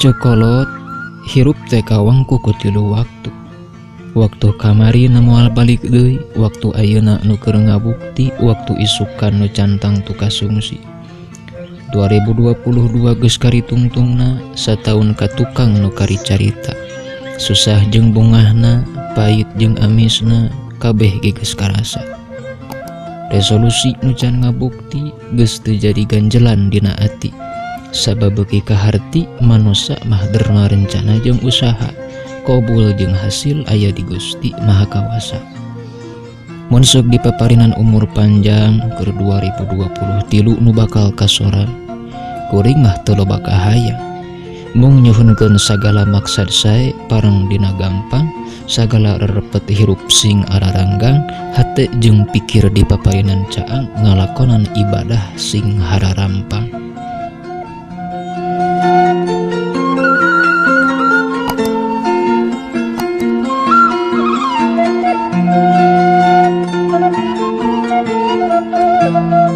Ceuk kolot hirup teh kawangku ku tilu waktu. Waktu kamari na moal balik deui, waktu ayeuna nu keur ngabukti, waktu isukan nu can tangtu kasungsi. 2022 geus karitungtungna, sataun ka tukang nu kari carita. Susah jeung bungahna, pait jeung amisna, kabeh ge geus karasa. Resolusi nu can ngabukti geus teu jadi ganjelan dina ati. Sabab beuki kaharti manusa mah derma rencana jeung usaha, kobul jeung hasil aya di Gusti Maha Kawasa. Mun sok dipaparinan umur panjang keur 2023 nu bakal kasorang, kuring mah teu loba kahayang. Mung nyuhunkeun sagala maksad sae pareng dina gampang, sagala rerepet hirup sing araranggang, hate jeung pikir dipaparinan caang ngalakonan ibadah sing hararampang.